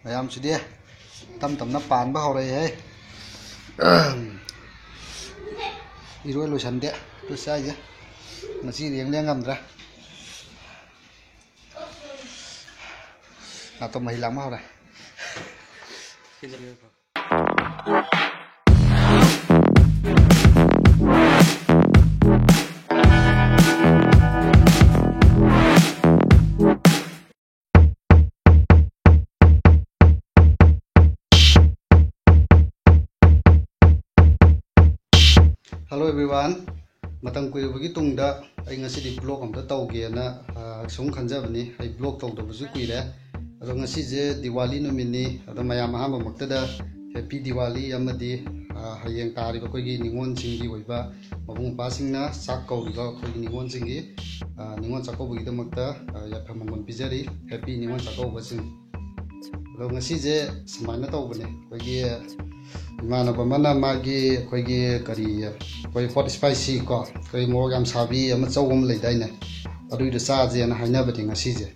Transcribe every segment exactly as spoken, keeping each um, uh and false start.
ꯃꯌꯥꯝꯁꯤꯗꯤ ꯇꯞ ꯇꯞꯅ ꯄꯥꯟꯕ ꯍꯧꯔꯛꯑꯦꯍꯦ꯫ ꯏꯔꯣꯏ ꯂꯣꯏꯁꯟꯗꯦ꯫ ꯑꯗꯨ ꯆꯥꯏꯁꯦ ꯉꯁꯤ ꯂꯦꯡ ꯂꯦꯡ ꯉꯝꯗ꯭ꯔꯦ꯫ ꯅꯥꯇꯣꯟ ꯃꯍꯤ ꯂꯥꯡꯕ ꯍꯧꯔꯦ꯫ Hello everyone, ꯃꯇꯝ ꯀꯨꯏꯔꯕꯒꯤ ꯇꯨꯡꯗ ꯑꯩ ꯉꯁꯤꯗꯤ vlog ꯑꯝꯇ ꯇꯧꯒꯦꯅ, ꯑ, ꯁꯨꯝ ꯈꯟꯖꯕꯅꯤ꯫ ꯑꯩ vlog ꯇꯧꯗꯕꯁꯨ ꯀꯨꯏꯔꯦ꯫ ꯑꯗꯣ ꯉꯁꯤꯁꯦ ꯗꯤꯋꯥꯂꯤ ꯅꯨꯃꯤꯠꯅꯤ꯫ ꯑꯗꯣ ꯃꯌꯥꯝ ꯑꯍꯥꯟꯕꯃꯛꯇꯗ Happy Diwali ꯑꯃꯗꯤ, ꯑ, ꯍꯌꯦꯡ ꯇꯥꯔꯤꯕ ꯑꯩꯈꯣꯏꯒꯤ ꯅꯤꯉꯣꯜꯁꯤꯡꯒꯤ ꯑꯣꯏꯕ ꯃꯕꯨꯡ ꯃꯧꯄ꯭ꯋꯥꯁꯤꯡꯅ ꯆꯥꯛ ꯀꯧꯔꯤꯕ ꯑꯩꯈꯣꯏꯒꯤ ꯅꯤꯉꯣꯜꯁꯤꯡꯒꯤ, ꯑ, ꯅꯤꯉꯣꯜ ꯆꯥꯛꯀꯧꯕꯒꯤꯗꯃꯛꯇ, ꯑ, ꯌꯥꯏꯐ ꯃꯪꯒꯣꯜ ꯄꯤꯖꯔꯤ꯫ Happy ꯅꯤꯉꯣꯜ ꯆꯥꯛꯀꯧꯕꯁꯤꯡ꯫ ꯑꯗꯣ ꯉꯁꯤꯁꯦ ꯁꯨꯃꯥꯏꯅ ꯇꯧꯕꯅꯦ, ꯑꯩꯈꯣꯏꯒꯤ ꯏꯃꯥꯟꯅꯕ ꯑꯃꯅ ꯃꯥꯒꯤ ꯑꯩꯈꯣꯏꯒꯤ ꯀꯔꯤ, ꯑꯩꯈꯣꯏ hot spicy ꯀꯣ, ꯑꯩꯈꯣꯏ ꯃꯣꯔꯣꯛ ꯌꯥꯝ ꯁꯥꯕꯤ ꯑꯃ, ꯆꯧ ꯑꯃ ꯂꯩꯗꯥꯏꯅꯦ, ꯑꯗꯨꯏꯗꯣ ꯆꯥꯁꯦꯅ ꯍꯥꯏꯅꯕꯅꯦ ꯉꯁꯤꯁꯦ꯫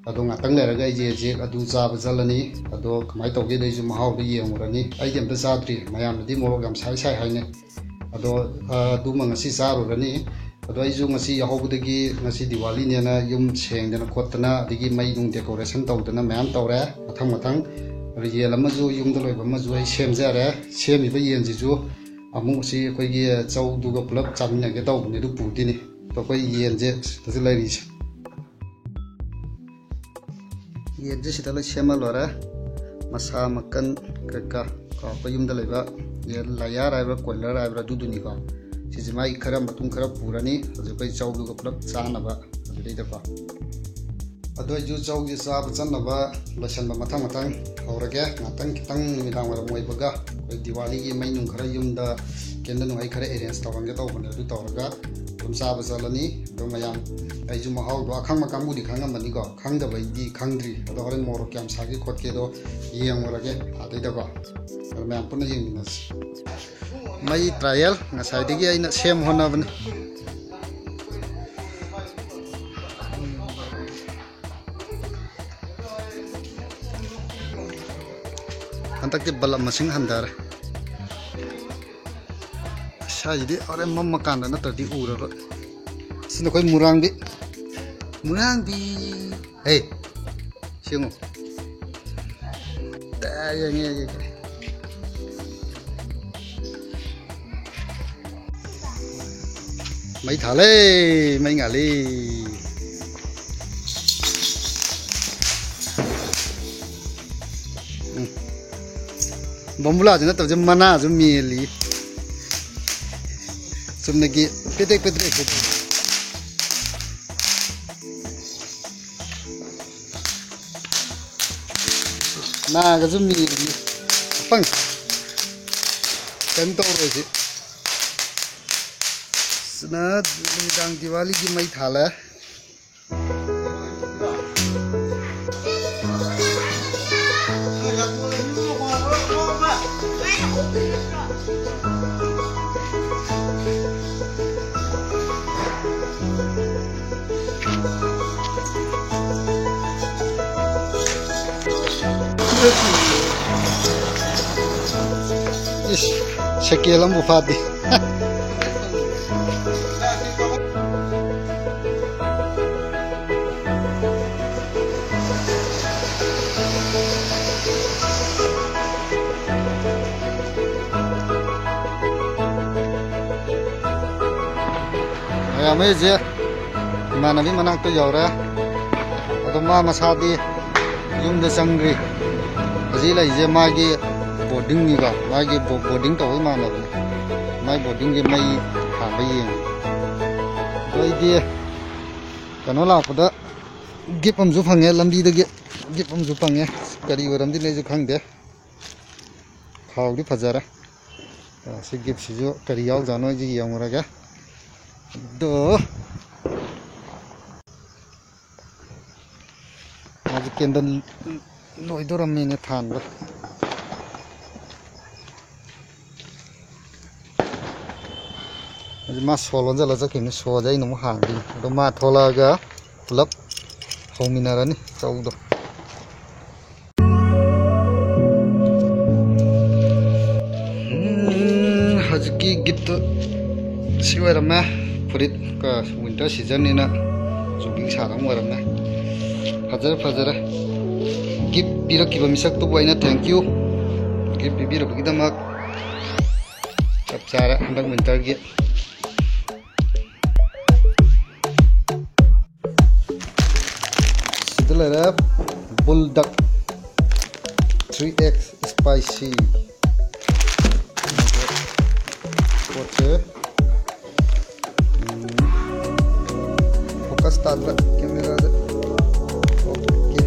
ꯑꯗꯣ ꯉꯥꯛꯇꯪ ꯂꯩꯔꯒ ꯑꯩꯁꯦ ꯍꯧꯖꯤꯛ ꯑꯗꯨ ꯆꯥꯕ ꯆꯠꯂꯅꯤ꯫ ꯑꯗꯣ ꯀꯃꯥꯏꯅ ꯇꯧꯒꯦꯗꯣ ꯑꯩꯁꯨ ꯃꯍꯥꯎꯗꯣ ꯌꯦꯡꯉꯨꯔꯅꯤ꯫ ꯑꯩꯗꯤ ꯑꯝꯇ ꯆꯥꯗ꯭ꯔꯤ, ꯃꯌꯥꯝꯅꯗꯤ ꯃꯣꯔꯣꯛ ꯌꯥꯝ ꯁꯥꯏ ꯁꯥꯏ ꯍꯥꯏꯅꯩ꯫ ꯑꯗꯣ, ꯑ, ꯑꯗꯨꯃ ꯉꯁꯤ ꯆꯥꯔꯨꯔꯅꯤ꯫ ꯑꯗꯣ ꯑꯩꯁꯨ ꯉꯁꯤ ꯌꯥꯍꯧꯕꯗꯒꯤ, ꯉꯁꯤ ꯗꯤꯋꯥꯂꯤꯅꯦꯅ ꯌꯨꯝ ꯁꯦꯡꯗꯅ ꯈꯣꯠꯇꯅ, ꯑꯗꯒꯤ ꯃꯩ ꯅꯨꯡ decoration ꯇꯧꯗꯅ ꯃꯌꯥꯝ ꯇꯧꯔꯦ, ꯃꯊꯪ ꯃꯊꯪ꯫ ꯑꯗꯣ ꯌꯦꯟ ꯑꯃꯁꯨ, ꯌꯨꯝꯗ ꯂꯣꯏꯕ ꯑꯃꯁꯨ ꯑꯩ ꯁꯦꯝꯖꯔꯦ꯫ ꯁꯦꯝꯃꯤꯕ ꯌꯦꯟꯁꯤꯁꯨ ꯑꯃꯨꯛ ꯁꯤ ꯑꯩꯈꯣꯏꯒꯤ ꯆꯧꯗꯨꯒ ꯄꯨꯂꯞ ꯆꯥꯃꯤꯟꯅꯒꯦ ꯇꯧꯕꯅꯦ, ꯑꯗꯨ ꯄꯨꯗꯣꯏꯅꯤ꯫ ꯑꯗꯣ ꯑꯩꯈꯣꯏ ꯌꯦꯟꯁꯦ ꯁꯤꯗꯁꯨ ꯂꯩꯔꯤꯁꯦ꯫ ꯌꯦꯟꯁꯦ ꯁꯤꯗ ꯂꯣꯏ ꯁꯦꯝꯃ ꯂꯣꯏꯔꯦ꯫ ꯃꯁꯥ, ꯃꯀꯟ ꯀꯩꯀꯥ ꯀꯣ, ꯑꯩꯈꯣꯏ ꯌꯨꯝꯗ ꯂꯩꯕ ꯌꯦꯟ, ꯂꯥꯌꯥꯔ ꯍꯥꯏꯕ꯭ꯔꯥ, ꯀꯣꯏꯂꯔ ꯍꯥꯏꯕ꯭ꯔꯥ, ꯑꯗꯨꯗꯨꯅꯤꯀꯣ꯫ ꯁꯤꯁꯦ ꯃꯥꯒꯤ ꯈꯔ ꯃꯇꯨꯡ ꯈꯔ ꯄꯨꯔꯅꯤ, ꯍꯧꯖꯤꯛ ꯑꯩꯈꯣꯏ ꯆꯧꯗꯨꯒ ꯄꯨꯂꯞ ꯆꯥꯅꯕ ꯑꯗꯨꯗꯩꯗꯀꯣ꯫ ꯑꯗꯣ ꯑꯩꯁꯨ ꯆꯧꯁꯦ ꯆꯥꯕ ꯆꯠꯅꯕ ꯂꯣꯏꯁꯟꯕ ꯃꯊꯪ ꯃꯊꯪ ꯍꯧꯔꯒꯦ꯫ ꯉꯥꯛꯇꯪ ꯈꯤꯇꯪ ꯅꯨꯃꯤꯗꯥꯡ ꯋꯥꯏꯔꯝ ꯑꯣꯏꯕꯒ ꯑꯩꯈꯣꯏ ꯗꯤꯋꯥꯂꯤꯒꯤ ꯃꯩ ꯅꯨꯡ ꯈꯔ ꯌꯨꯝꯗ candle ꯅꯨꯡ ꯑꯩ ꯈꯔ arrange ꯇꯧꯔꯝꯒꯦ ꯇꯧꯕꯅꯦ, ꯑꯗꯨ ꯇꯧꯔꯒ ꯑꯗꯨꯝ ꯆꯥꯕ ꯆꯠꯂꯅꯤ꯫ ꯑꯗꯣ ꯃꯌꯥꯝ, ꯑꯩꯁꯨ ꯃꯍꯥꯎꯗꯣ ꯑꯈꯪꯕ ꯀꯥꯡꯕꯨꯗꯤ ꯈꯪꯉꯝꯃꯅꯤꯀꯣ, ꯈꯪꯗꯕꯩꯗꯤ ꯈꯪꯗ꯭ꯔꯤ꯫ ꯑꯗꯣ ꯍꯣꯔꯦꯟ ꯃꯣꯔꯣꯛ ꯀꯌꯥꯝ ꯁꯥꯒꯦ ꯈꯣꯠꯀꯦꯗꯣ ꯌꯦꯡꯉꯨꯔꯒꯦ ꯑꯥꯗꯩꯗꯀꯣ꯫ ꯑꯗꯣ ꯃꯌꯥꯝ ꯄꯨꯟꯅ ꯌꯦꯡꯃꯤꯟꯅꯁꯤ꯫ ꯃꯩ trial ꯉꯁꯥꯏꯗꯒꯤ ꯑꯩꯅ ꯁꯦꯝ ꯍꯣꯠꯅꯕꯅꯤ꯫ ꯍꯟꯗꯛꯇꯤ ꯕꯂꯞ ꯃꯁꯤꯡ ꯍꯟꯊꯔꯦ꯫ ꯁ꯭ꯋꯥꯏꯁꯤꯗꯤ ꯍꯣꯔꯦꯟ ꯃꯝꯃꯀꯥꯟꯗ ꯅꯠꯇ꯭ꯔꯗꯤ ꯎꯔꯔꯣꯏ꯫ ꯁꯤꯅ ꯑꯩꯈꯣꯏ ꯃꯨꯔꯥꯡꯕꯤ꯫ ꯃꯨꯔꯥꯡꯕꯤ꯫ ꯍꯦ, ꯁꯤ ꯌꯦꯡꯉꯨ꯫ ꯇꯥ, ꯌꯦꯡꯉꯦ, ꯌꯦꯡꯉꯦ꯫ ꯃꯩ ꯊꯥꯜꯂꯦ, ꯃꯩ ꯉꯥꯜꯂꯤ꯫ ꯎꯝ꯫ ꯕꯣꯝꯕꯨꯂꯥꯁꯨ ꯅꯠꯇꯕꯁꯦ, ꯃꯅꯥꯁꯨ ꯃꯦꯜꯂꯤ꯫ ꯆꯨꯝꯅꯒꯤ ꯄꯦꯗ꯭ꯔꯦꯛ ꯄꯦꯗ꯭ꯔꯦꯛ ꯄꯦꯗ꯭ꯔꯦꯛ꯫ ꯅꯥꯒꯁꯨ ꯃꯦꯜꯂꯤ꯫ ꯑꯄꯪ꯫ ꯀꯩꯝ ꯇꯧꯔꯣꯏ ꯁꯤ꯫ ꯁꯤꯅ ꯅꯨꯃꯤꯗꯥꯡ ꯗꯤꯋꯥꯂꯤꯒꯤ ꯃꯩ ꯊꯥꯜꯂꯦ꯫ ꯏꯁ, ꯁꯦꯀꯦꯟ ꯑꯃꯕꯨ ꯐꯥꯗꯦ꯫ ꯃꯌꯥꯝ ꯑꯩꯁꯦ ꯏꯃꯥꯟꯅꯕꯤ ꯃꯅꯥꯛꯇ ꯌꯧꯔꯦ꯫ ꯑꯗꯣ ꯃꯥ ꯃꯁꯥꯗꯤ ꯌꯨꯝꯗ ꯆꯪꯗ꯭ꯔꯤ꯫ ꯍꯧꯖꯤꯛ ꯂꯩꯔꯤꯁꯦ ꯃꯥꯒꯤ ꯕꯣꯔꯗꯤꯡꯅꯤꯀꯣ, ꯃꯥꯒꯤ ꯕꯣ-, ꯕꯣꯔꯗꯤꯡ ꯇꯧꯕ ꯏꯃꯥꯟꯅꯕꯅꯤ꯫ ꯃꯥꯒꯤ ꯕꯣꯔꯗꯤꯡꯒꯤ ꯃꯩ ꯊꯥꯟꯕ ꯌꯦꯡꯉꯤ꯫ ꯑꯗꯣ ꯑꯩꯗꯤ ꯀꯩꯅꯣ ꯂꯥꯛꯄꯗ ꯒꯤꯐ ꯑꯃꯁꯨ ꯐꯪꯉꯦ, ꯂꯝꯕꯤꯗꯒꯤ ꯒꯤꯐ ꯑꯃꯁꯨ ꯐꯪꯉꯦ꯫ ꯀꯔꯤ ꯑꯣꯏꯔꯝꯗꯣꯏꯅꯣ ꯑꯩꯁꯨ ꯈꯪꯗꯦ꯫ ꯈꯥꯎꯗꯤ ꯐꯖꯔꯦ꯫ ꯑ, ꯁꯤ ꯒꯤꯐꯁꯤꯁꯨ ꯀꯔꯤ ꯌꯥꯎꯖꯥꯠꯅꯣ ꯑꯩꯁꯨ ꯌꯦꯡꯉꯨꯔꯒꯦ꯫ ꯑꯗꯣ ꯃꯥꯁꯦ ꯀꯦꯟꯗꯜ ꯂꯣꯏꯗꯣꯔꯝꯃꯦꯅꯦ ꯊꯥꯟꯕ꯫ ꯍꯧꯖꯤꯛ ꯃꯥ ꯁꯣ ꯂꯣꯟꯖꯜꯂ ꯆꯠꯈꯤꯕꯅꯤ꯫ ꯁꯣꯁꯦ ꯑꯩꯅ ꯑꯃꯨꯛ ꯍꯥꯡꯗꯣꯏꯅꯤ꯫ ꯑꯗꯣ ꯃꯥ ꯊꯣꯛꯂꯛꯑꯒ ꯄꯨꯂꯞ ꯍꯧꯃꯤꯟꯅꯔꯅꯤ ꯆꯧꯗꯣ꯫ ꯍꯧꯖꯤꯛꯀꯤ ꯒꯤꯐꯇꯨ ꯁꯤ ꯑꯣꯏꯔꯝꯃꯦ꯫ ꯐꯨꯔꯤꯠ꯫ ꯋꯤꯟꯇꯔ ꯁꯤꯖꯟꯅꯤꯅ ꯖꯣꯒꯤꯡ ꯁꯥꯔ ꯑꯃ ꯑꯣꯏꯔꯝꯃꯦ꯫ ꯐꯖꯔꯦ, ꯐꯖꯔꯦ꯫ ꯒꯤꯐ ꯄꯤꯔꯛꯈꯤꯕ ꯃꯤꯁꯛꯇꯨꯕꯨ ꯑꯩꯅ thank you꯫ ꯒꯤꯐ ꯄꯤꯕꯤꯔꯕꯒꯤꯗꯃꯛ꯫ ꯆꯞ ꯆꯥꯔꯦ ꯍꯟꯗꯛ ꯋꯤꯟꯇꯔꯒꯤ꯫ ꯁꯤꯗ ꯂꯩꯔꯦ, ꯕꯨꯜꯗꯛ ꯊ꯭ꯔꯤ ꯑꯦꯛꯁ ꯁ꯭ꯄꯥꯏꯁꯤ꯫ ꯄꯣꯠꯁꯦ, ꯎꯝ, ꯐꯣꯀꯁ ꯇꯥꯗ꯭ꯔꯦ ꯀꯦꯃꯦꯔꯥꯗ꯫ ꯑꯣꯀꯦ꯫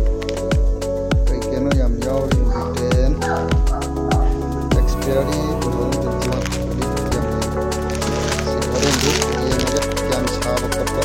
ꯀꯩ ꯀꯩꯅꯣ ꯌꯥꯝ ꯌꯥꯎꯔꯤ꯫ Britain expiry two thousand twenty one. ꯁꯤ ꯍꯣꯔꯦꯟꯗꯤ ꯌꯦꯡꯉꯒꯦ ꯀꯌꯥꯝ ꯁꯥꯕ ꯈꯣꯠꯄ꯫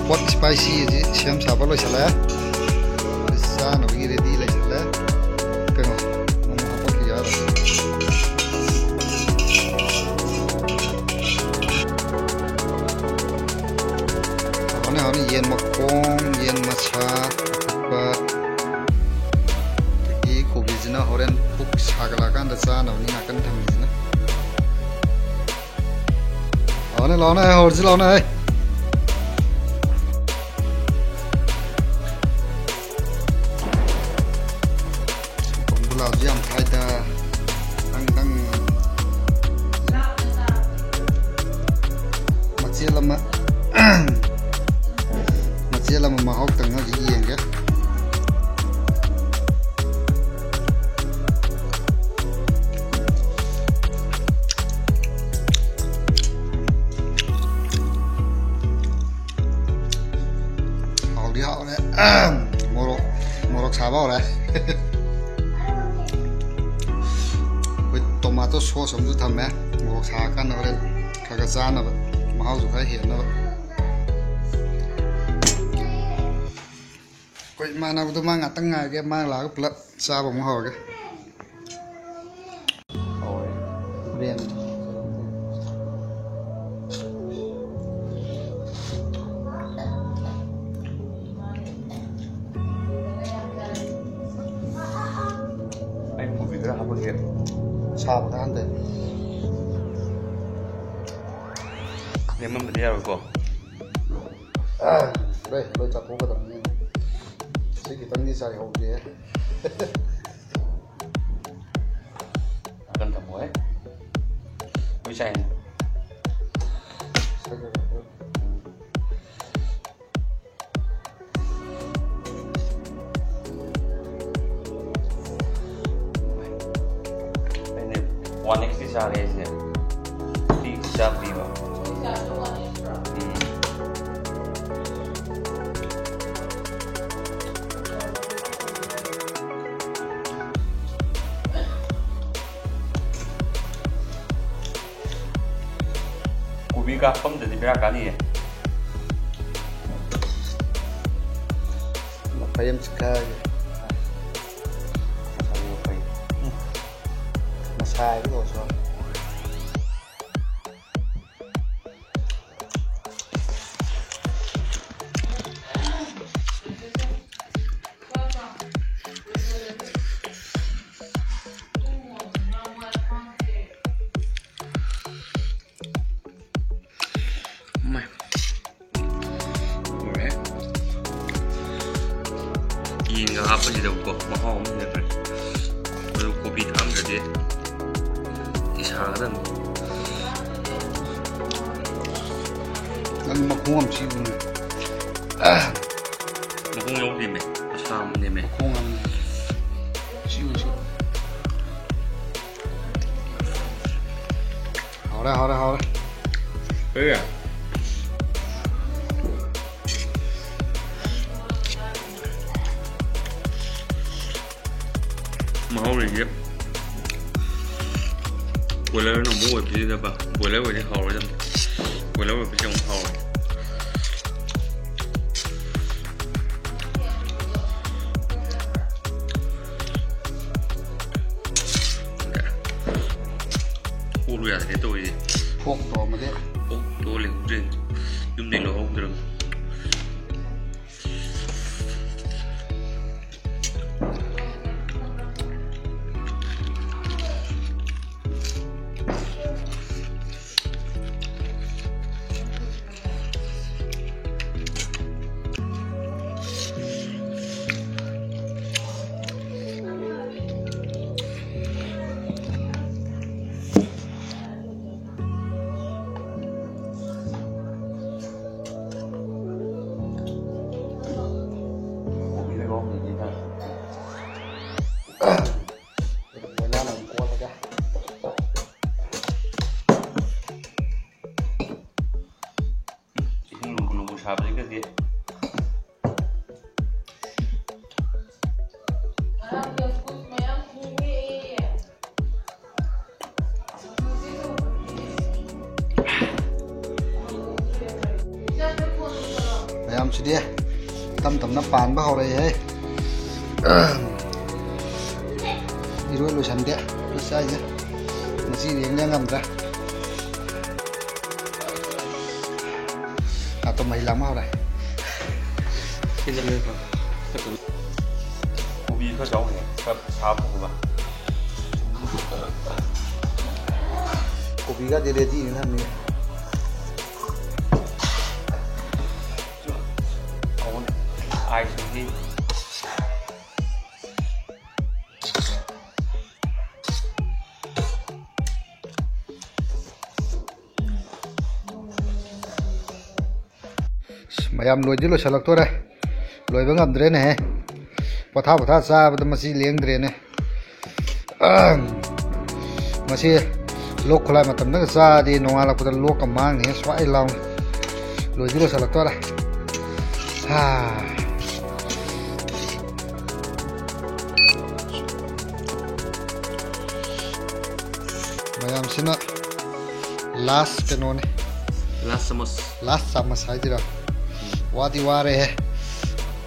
ꯄꯣꯠ ꯁ꯭ꯄꯥꯏꯁꯤ ꯑꯁꯤ ꯁꯦꯝ ꯁꯥꯕ ꯂꯣꯏꯁꯤꯜꯂꯦ꯫ ꯆꯥꯅꯕꯒꯤ ꯔꯦꯗꯤ ꯂꯩꯁꯤꯜꯂꯦ꯫ ꯀꯩꯅꯣ, ꯃꯣꯃꯣ ꯍꯥꯞꯄꯛꯈꯤꯒꯦ ꯍꯥꯏꯔꯣ? ꯍꯥꯎꯅꯤ, ꯍꯥꯎꯅꯤ꯫ ꯌꯦꯟ ꯃꯈꯣꯡ, ꯌꯦꯟ ꯃꯁꯥ, ꯑꯀꯨꯞꯄ, ꯑꯗꯒꯤ ꯀꯣꯕꯤꯁꯤꯅ ꯍꯣꯔꯦꯟ ꯄꯨꯛ ꯁꯥꯒꯠꯂꯛꯑꯀꯥꯟꯗ ꯆꯥꯅꯕꯅꯤ ꯅꯥꯀꯟ ꯊꯝꯃꯤꯁꯤꯅ꯫ ꯂꯥꯛꯑꯣꯅꯦ, ꯂꯥꯛꯑꯣꯅꯦ, ꯍꯧꯔꯁꯤ ꯂꯥꯛꯑꯣꯅꯦ꯫ ꯒꯨꯂꯥꯞꯁꯨ ꯌꯥꯝ ꯊꯥꯏꯗ꯫ ꯈꯤꯇꯪ, ꯈꯤꯇꯪ꯫ ꯃꯆꯦꯠ ꯑꯃ, ꯃꯆꯦꯠ ꯑꯃ ꯃꯍꯥꯎ ꯇꯪꯉꯒ ꯌꯦꯡꯒꯦ꯫ ꯍꯥꯎꯗꯤ ꯍꯥꯎꯔꯦ꯫ ꯃꯣꯔꯣꯛ, ꯃꯣꯔꯣꯛ ꯁꯥꯕ ꯍꯧꯔꯦ꯫ ꯑꯩꯈꯣꯏ tomato sauce ꯑꯃꯁꯨ ꯊꯝꯃꯦ꯫ ꯃꯣꯔꯣꯛ ꯁꯥꯔꯀꯥꯟꯗ ꯍꯣꯔꯦꯟ ꯈꯔ ꯈꯔ ꯆꯥꯅꯕ, ꯃꯍꯥꯎꯁꯨ ꯈꯔ ꯍꯦꯟꯅꯕ꯫ ꯑꯩꯈꯣꯏ ꯏꯃꯥꯟꯅꯕꯗꯣ ꯃꯥ ꯉꯥꯛꯇꯪ ꯉꯥꯏꯒꯦ, ꯃꯥ ꯂꯥꯛꯑꯒ ꯄꯨꯂꯞ ꯆꯥꯕ ꯑꯃꯨꯛ ꯍꯧꯔꯒꯦ꯫ ꯍꯧꯔꯦ꯫ ꯍꯣꯔꯦꯟ꯫ ꯑꯩ ꯀꯣꯕꯤ ꯈꯔ ꯍꯥꯞꯄꯛꯀꯦ꯫ ꯁꯥꯕ ꯀꯥꯟꯗ꯫ ꯂꯦꯝꯃꯝꯕꯗꯤ ꯌꯥꯔꯣꯏꯀꯣ꯫ ꯑꯥ, ꯂꯣꯏ, ꯂꯣꯏ ꯆꯥꯊꯣꯛꯀꯗꯕꯅꯤ꯫ ꯁꯤ ꯈꯤꯇꯪꯗꯤ ꯆꯥꯏꯍꯧꯒꯦ꯫ ꯅꯥꯀꯟ ꯊꯝꯃꯣꯍꯦ꯫ ꯂꯣꯏ ꯆꯥꯏꯅꯦ꯫ ꯑꯩꯅ one X ꯇꯤ ꯆꯥꯔꯦ ꯑꯩꯁꯦ꯫ Three X ꯆꯥꯗ꯭ꯔꯤꯕ꯫ ꯎꯝ꯫ ꯀꯣꯕꯤ ꯀꯥꯞꯐꯝꯗꯗꯤ ꯕꯦꯔꯥ ꯀꯥꯅꯤꯌꯦ꯫ ꯄꯩ ꯑꯃ ꯆꯤꯛꯊꯔꯒꯦ꯫ ꯃꯁꯥꯏꯗꯨ ꯇꯧꯔꯁꯨ꯫ ꯃꯥꯏ꯫ ꯂꯣꯏꯔꯦ꯫ ꯌꯦꯟꯒ ꯍꯥꯞꯄꯁꯤꯗꯕꯀꯣ, ꯃꯍꯥꯎ ꯑꯃ ꯍꯦꯟꯈ꯭ꯔꯦ꯫ ꯑꯗꯨ ꯀꯣꯕꯤ ꯊꯥꯛꯑꯝꯗ꯭ꯔꯗꯤ ꯇꯤꯁꯥꯒꯗꯕꯅꯤ꯫ ꯅꯪ ꯃꯈꯣꯡ ꯑꯃ ꯁꯤꯕꯅꯦ꯫ ꯃꯈꯣꯡ ꯌꯥꯎꯗꯦꯃꯦ, ꯃꯁꯥ ꯑꯃꯅꯦꯃꯦ꯫ ꯃꯈꯣꯡ ꯑꯃꯅꯦ꯫ ꯁꯤꯕ, ꯁꯤꯕ꯫ ꯍꯥꯎꯔꯦ, ꯍꯥꯎꯔꯦ, ꯍꯥꯎꯔꯦ꯫ ꯀꯔꯤ? ꯃꯍꯥꯎ ꯂꯩꯁꯦ꯫ ꯕꯣꯏꯂꯔꯅ ꯑꯃꯨꯛ ꯑꯣꯏꯕꯁꯤꯗꯕ, ꯕꯣꯏꯂꯔ ꯑꯣꯏꯔꯗꯤ ꯍꯥꯎꯔꯣꯏꯗꯕꯅꯤ꯫ ꯕꯣꯏꯂꯔ ꯑꯣꯏꯕꯁꯦ ꯑꯃꯨꯛ ꯍꯥꯎꯔꯦ꯫ ꯑꯣꯛꯂꯨ ꯌꯥꯗ꯭ꯔꯦ ꯇꯧꯔꯤꯁꯦ꯫ ꯐꯣꯛ ꯇꯧꯔꯝꯃꯗꯤ꯫ ꯐꯣꯛ ꯇꯧꯔ ꯂꯩꯍꯧꯗ꯭ꯔꯦ꯫ ꯌꯨꯝꯗꯩ ꯂꯧꯍꯧꯗ꯭ꯔꯕ꯫ ꯏꯁꯤꯡ ꯂꯨꯝꯕꯨ ꯂꯨꯝꯕꯨ ꯁꯥꯕꯁꯤꯒꯗꯤ꯫ ꯃꯌꯥꯝꯁꯤꯗꯤ ꯇꯞ ꯇꯞꯅ ꯄꯥꯟꯕ ꯍꯧꯔꯛꯏꯍꯦ꯫ ꯏꯔꯣꯏ ꯂꯣꯏꯁꯟꯗꯦ ꯄꯤꯁ ꯍꯥꯏꯁꯦ꯫ ꯉꯁꯤꯗꯤ ꯌꯦꯡ ꯉꯝꯗ꯭ꯔꯦ꯫ ꯅꯥꯇꯣꯟ ꯃꯍꯤ ꯂꯥꯡꯕ ꯍꯧꯔꯦ꯫ ꯁꯤꯗ ꯂꯩꯕ꯭ꯔꯣ? ꯀꯣꯕꯤ ꯈꯔ ꯆꯥꯎꯅꯦ, ꯈꯔ ꯁꯥꯕ ꯄꯨꯕ꯫ ꯀꯣꯕꯤꯒꯗꯤ ꯔꯦꯗꯤꯅꯦ ꯊꯝꯃꯤꯅꯦ꯫ ꯑꯥꯏꯁ ꯃꯍꯤ꯫ ꯑꯁ, ꯃꯌꯥꯝ ꯂꯣꯏꯗꯤ ꯂꯣꯏꯁꯤꯜꯂꯛꯇꯣꯔꯦ꯫ ꯂꯣꯏꯕ ꯉꯝꯗ꯭ꯔꯦꯅꯦꯍꯦ꯫ ꯄꯣꯊꯥ ꯄꯣꯊꯥ ꯆꯥꯕꯗ ꯃꯁꯤ ꯂꯦꯡꯗ꯭ꯔꯦꯅꯦ꯫ ꯑꯍꯝ꯫ ꯃꯁꯤ ꯂꯣꯛ ꯈꯨꯂꯥꯏ ꯃꯇꯝꯗꯒ ꯆꯥꯔꯗꯤ ꯅꯣꯡꯉꯥꯜꯂꯛꯄꯗ ꯂꯣꯛꯀ ꯃꯥꯡꯅꯤ ꯁ꯭ꯋꯥꯏ ꯂꯥꯎꯅ꯫ ꯂꯣꯏꯗꯤ ꯂꯣꯏꯁꯤꯜꯂꯛꯇꯣꯔꯦ꯫ ꯍꯥ꯫ ꯃꯌꯥꯝꯁꯤꯅ ꯂꯥꯁ ꯀꯩꯅꯣꯅꯦ꯫ ꯂꯥꯁ ꯆꯥꯃꯁ꯫ ꯂꯥꯁ ꯆꯥꯃꯁ ꯍꯥꯏꯗꯣꯏꯔꯥ? ꯋꯥꯗꯤ ꯋꯥꯔꯦꯍꯦ꯫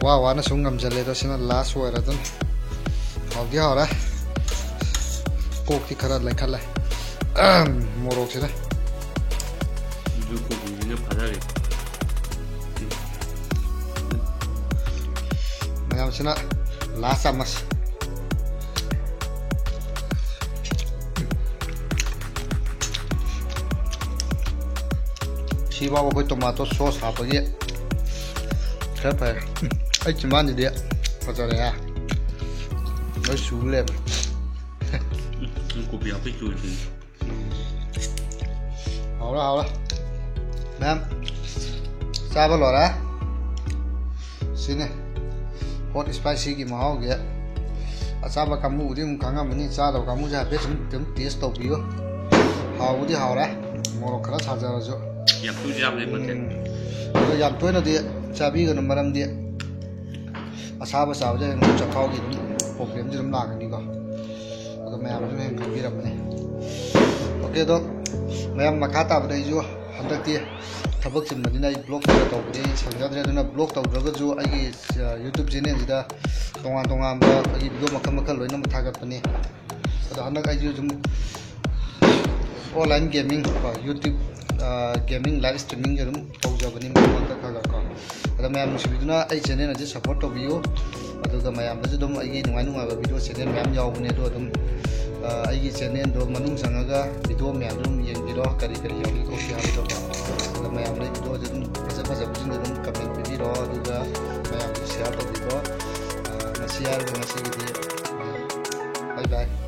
ꯋꯥ ꯋꯥꯅ ꯁꯨꯝ ꯉꯝꯖꯜꯂꯦ꯫ ꯑꯗꯣ ꯁꯤꯅ ꯂꯥꯁ ꯑꯣꯏꯔꯦ ꯑꯗꯨꯅ꯫ ꯍꯥꯎꯗꯤ ꯍꯥꯎꯔꯦ꯫ ꯀꯣꯛꯇꯤ ꯈꯔ ꯂꯩꯈꯠꯂꯦ꯫ ꯃꯣꯔꯣꯛꯁꯤꯅ꯫ ꯑꯗꯨ ꯀꯣꯕꯤꯁꯤꯅ ꯐꯥꯖꯔꯦ꯫ ꯃꯌꯥꯝꯁꯤꯅ ꯂꯥꯁ ꯆꯥꯃꯁ꯫ ꯁꯤꯐꯥꯎ ꯑꯩꯈꯣꯏ ꯇꯣꯃꯥꯇꯣ ꯁꯣꯁ ꯍꯥꯞꯄꯒꯤ ꯈꯔ ꯐꯔꯦ꯫ ꯎꯝ, ꯑꯩ ꯆꯤꯝꯕꯥꯟꯁꯤꯗꯤ ꯐꯖꯔꯦ ꯍꯥ꯫ ꯂꯣꯏ ꯁꯨ ꯂꯩꯔꯝꯃꯦ꯫ ꯎꯝ, ꯀꯣꯕꯤ ꯍꯥꯞꯄꯩ ꯆꯨꯔꯤꯁꯤꯅꯤ꯫ ꯍꯥꯎꯔꯦ, ꯍꯥꯎꯔꯦ꯫ ꯃꯌꯥꯝ ꯆꯥꯕ ꯂꯣꯏꯔꯦ꯫ ꯁꯤꯅꯤ ꯍꯣꯠ ꯏꯁꯄꯥꯏꯁꯤꯒꯤ ꯃꯍꯥꯎꯁꯦ꯫ ꯑꯆꯥꯕ ꯀꯥꯡꯕꯨꯕꯨꯗꯤ ꯑꯗꯨꯝ ꯈꯪꯉꯝꯃꯅꯤ, ꯆꯥꯗꯕ ꯀꯥꯡꯕꯨꯁꯦ ꯍꯥꯏꯐꯦꯠ ꯁꯨꯝ ꯑꯗꯨꯝ ꯇꯦꯁ ꯇꯧꯕꯤꯌꯨ꯫ ꯍꯥꯎꯕꯨꯗꯤ ꯍꯥꯎꯔꯦ, ꯃꯣꯔꯣꯛ ꯈꯔ ꯁꯥꯖꯔꯁꯨ꯫ ꯌꯥꯝ ꯇꯣꯏꯅ ꯆꯥꯕꯗꯤ ꯐꯠꯇꯦ꯫ ꯎꯝ꯫ ꯑꯗꯣ ꯌꯥꯝ ꯇꯣꯏꯅꯗꯤ ꯆꯥꯕꯤꯒꯅꯨ, ꯃꯔꯝꯗꯤ ꯑꯁꯥꯕ ꯆꯥꯕꯁꯦ ꯑꯗꯨꯝ ꯆꯈꯥꯎꯒꯤ ꯑꯗꯨꯝ ꯄ꯭ꯔꯣꯕ꯭ꯂꯦꯝꯁꯦ ꯑꯗꯨꯝ ꯂꯥꯛꯀꯅꯤꯀꯣ꯫ ꯑꯗꯣ ꯃꯌꯥꯝꯁꯨ ꯍꯦꯟꯅ ꯈꯪꯕꯤꯔꯝꯃꯅꯤ꯫ ꯑꯣꯀꯦ, ꯑꯗꯣ ꯃꯌꯥꯝ ꯃꯈꯥ ꯇꯥꯕꯗ ꯑꯩꯁꯨ ꯍꯟꯗꯛꯇꯤ ꯊꯕꯛ ꯆꯤꯟꯕꯅꯤꯅ ꯑꯩ ꯕ꯭ꯂꯣꯛ ꯈꯔ ꯇꯧꯕꯗꯤ ꯁꯪꯖꯗ꯭ꯔꯦ꯫ ꯑꯗꯨꯅ ꯕ꯭ꯂꯣꯛ ꯇꯧꯗ꯭ꯔꯒꯁꯨ ꯑꯩꯒꯤ, ꯑ, YouTube ꯆꯦꯅꯦꯜꯁꯤꯗ ꯇꯣꯉꯥꯟ ꯇꯣꯉꯥꯟꯕ ꯑꯩꯒꯤ ꯚꯤꯗꯤꯑꯣ ꯃꯈꯜ ꯃꯈꯜ ꯂꯣꯏꯅꯃꯛ ꯊꯥꯒꯠꯄꯅꯤ꯫ ꯑꯗꯣ ꯍꯟꯗꯛ ꯑꯩꯁꯨ ꯁꯨꯝ online gaming ꯀꯣ, YouTube, ꯑ, gaming live streaming ꯑꯗꯨꯝ ꯇꯧꯖꯕꯅꯤ ꯃꯔꯛ ꯃꯔꯛꯇ ꯈꯔ ꯈꯔ ꯀꯣ꯫ ꯑꯗꯣ ꯃꯌꯥꯝ ꯅꯨꯡꯁꯤꯕꯤꯗꯨꯅ ꯑꯩ ꯆꯦꯅꯦꯜ ꯑꯁꯤ ꯁꯞꯄꯣꯔꯠ ꯇꯧꯕꯤꯌꯨ꯫ ꯑꯗꯨꯒ ꯃꯌꯥꯝꯗꯁꯨ ꯑꯗꯨꯝ ꯑꯩꯒꯤ ꯅꯨꯡꯉꯥꯏ ꯅꯨꯡꯉꯥꯏꯕ ꯚꯤꯗꯤꯑꯣ ꯆꯦꯅꯦꯜ ꯃꯌꯥꯝ ꯌꯥꯎꯕꯅꯦ꯫ ꯑꯗꯣ ꯑꯗꯨꯝ, ꯑ, ꯑꯩꯒꯤ ꯆꯦꯅꯦꯜꯗꯣ ꯃꯅꯨꯡ ꯆꯪꯉꯒ ꯚꯤꯗꯤꯑꯣ ꯃꯌꯥꯝꯗꯣ ꯑꯗꯨꯝ ꯌꯦꯡꯕꯤꯔꯣ, ꯀꯔꯤ ꯀꯔꯤ ꯌꯥꯎꯒꯦ ꯈꯣꯠꯀꯦ ꯍꯥꯏꯕꯗꯣꯀꯣ꯫ ꯑꯗꯣ ꯃꯌꯥꯝꯅ ꯑꯩ ꯚꯤꯗꯤꯑꯣꯁꯦ ꯑꯗꯨꯝ ꯐꯖ ꯐꯖꯕꯁꯤꯡꯗꯣ ꯑꯗꯨꯝ ꯀꯃꯦꯟ ꯄꯤꯕꯤꯔꯣ, ꯑꯗꯨꯒ ꯃꯌꯥꯝꯁꯨ ꯁꯤꯌꯥꯔ ꯇꯧꯕꯤꯔꯣ꯫ ꯑ, ꯉꯁꯤ ꯍꯥꯏꯔꯤꯕ ꯉꯁꯤꯒꯤꯗꯤ, ꯎꯝ, bye bye꯫